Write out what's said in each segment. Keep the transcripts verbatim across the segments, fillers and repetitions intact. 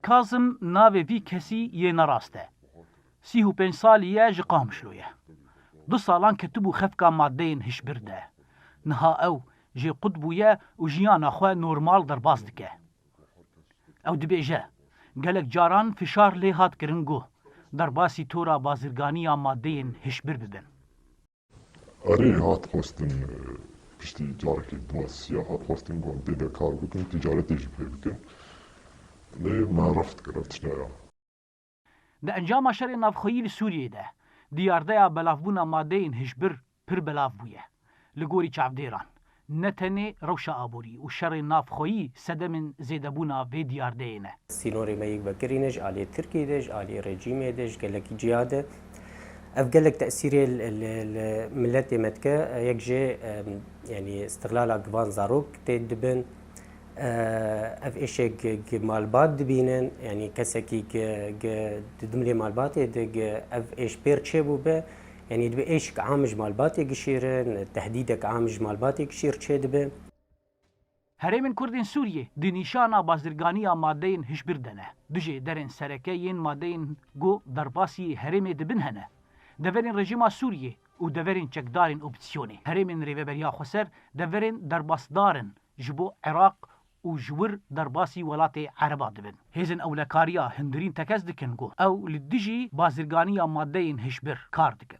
Kazim navê vî kesî yê nerast e. Sîh û pênc salî ye, ji Qamişlo ye. Du salan ketibû xefka madeyên hişbir de. Niha ew jê qut bûye û jiyana xwe normal derbas dike. Ew dibêje, gelek caran fişar lê hat kirin ku derbasî tora bazirganiya madeyên hişbir bibin. Erê, hat xwestin, e, piştî carekê duwa siya hat xwestin ku em tê de kar bikin, ticaretê jî pê bikin. Lê me reft kir ev tiştaya. Di encama şerê navxweyî li Sûriyeyê de, diyardeya belavbûna madeyên hişbir pir belav bûye. Li gorî çavdêran, ne tenê rewşa aborî û şerê navxweyî sedemên zêdebûna vê diyardeyê ne. Sînorê me yek vekirî ne ji aliyê Tirkiyê de, ji aliyê rejîmê de, ji gelekî ciya de. Ev gelek tesîrê li, li, li miletê me dike, yek jê, em, yanî îstihlala givan zarok tê dibin. Ev êşê gi, gi malbat dibînin, yanî kesekî gi, gi di dimlê malbatê de gi ev êş pêr çêbûbe, yanî dibe êşik am ji malbatê gişîrin, tehdîdek am ji malbatê gişîr çêdibe. Herêmên Kurdên Sûriyê di nîşana bazirganiya madeyên hişbir de ne. Du jêderên sereke yên madeyên ku derbasî herêmê dibin hene. Deverên rejîma Sûriyê û deverên çekdarên opozîsyonê. Herêmên Rêveberiya Xweser deverên derbasdar in ji bo Iraq û ji wir derbasî welatê Ereba dibin. Hêzên ewlekariya hundirîn tekez dikin ku ew li dijî bazirganiya madeyên hişbir kar dikin.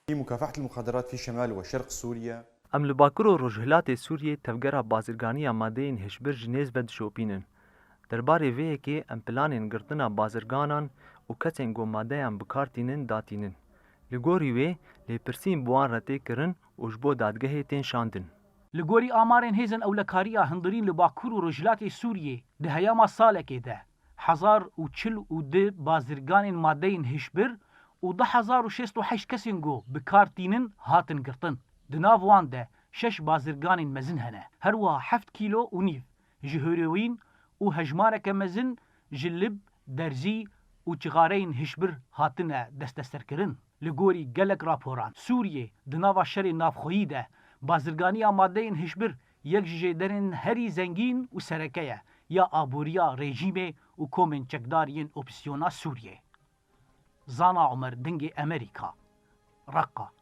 في مكافحة المخدرات في شمال وشرق سوريا. Em li Bakur û Rojhilatê Sûriyê tevgera bazirganiya madeyên hişbir ji nêz ve dişopînin. Derbarê vê yekê em planên girtina bazirganan û kesên ku madeyan bi kar tînin datînin. Li gorî wê lêpirsîn bi wan re tê kirin û ji bo dadgehê tên şandin. Li gorî amarên hêzên ewlekariya hundirîn li Bakur û Rojhilatê Sûriyê di heyama salekê de hezar û çil û du bazirganên madeyên hişbir û du hezar û şêst û heşt kesên ku bi kar tînin hatin girtin. Di nav wan de şeş bazirganên mezin hene. Her wiha heft kîlo û nîv ji heroîn û hejmareke mezin ji lib, derzî û çixareyên hişbir hatine desteserkirin. Li gorî gelek raporan, Sûriyê di nava şerê navxweyî de bazirganiya madeyên hişbir yek ji jêderên herî zengîn û sereke ye ya aboriya rejîmê û komên çekdar yên opozîsyona Sûriyê. Zana Omer, Dengê Emerîka, Reqa.